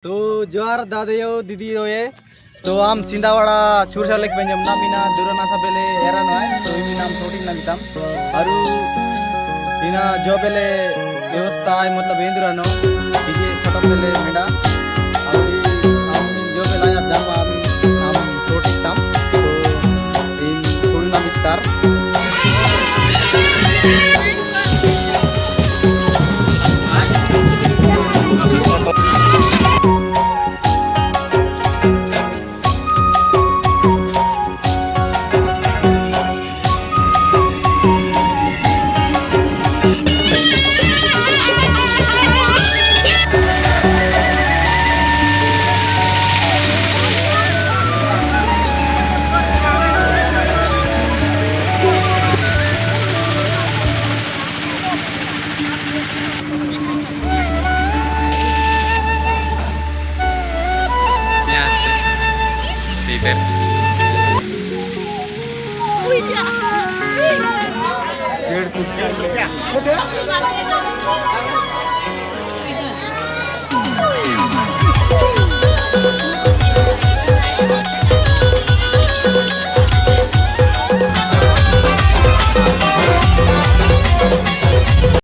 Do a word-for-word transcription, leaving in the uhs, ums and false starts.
तो जोहार दादा यो, दीदी यो ये। तो आम सिंधावाड़ा छुरछार लेक पेंजम ना, मीना दूरा नासा बेले एरा नो आय, तो इमी नाम सोटिंग ना मिताम। अरु इना जो बेले व्यवस्था आय, मतलब एंदुरा नो, डीजे सेटअप बेले मेंडा। अरु आम जो बेले आया जाम आम, आम सोटिंग ताम। तो इन सोटिंग ना मितार।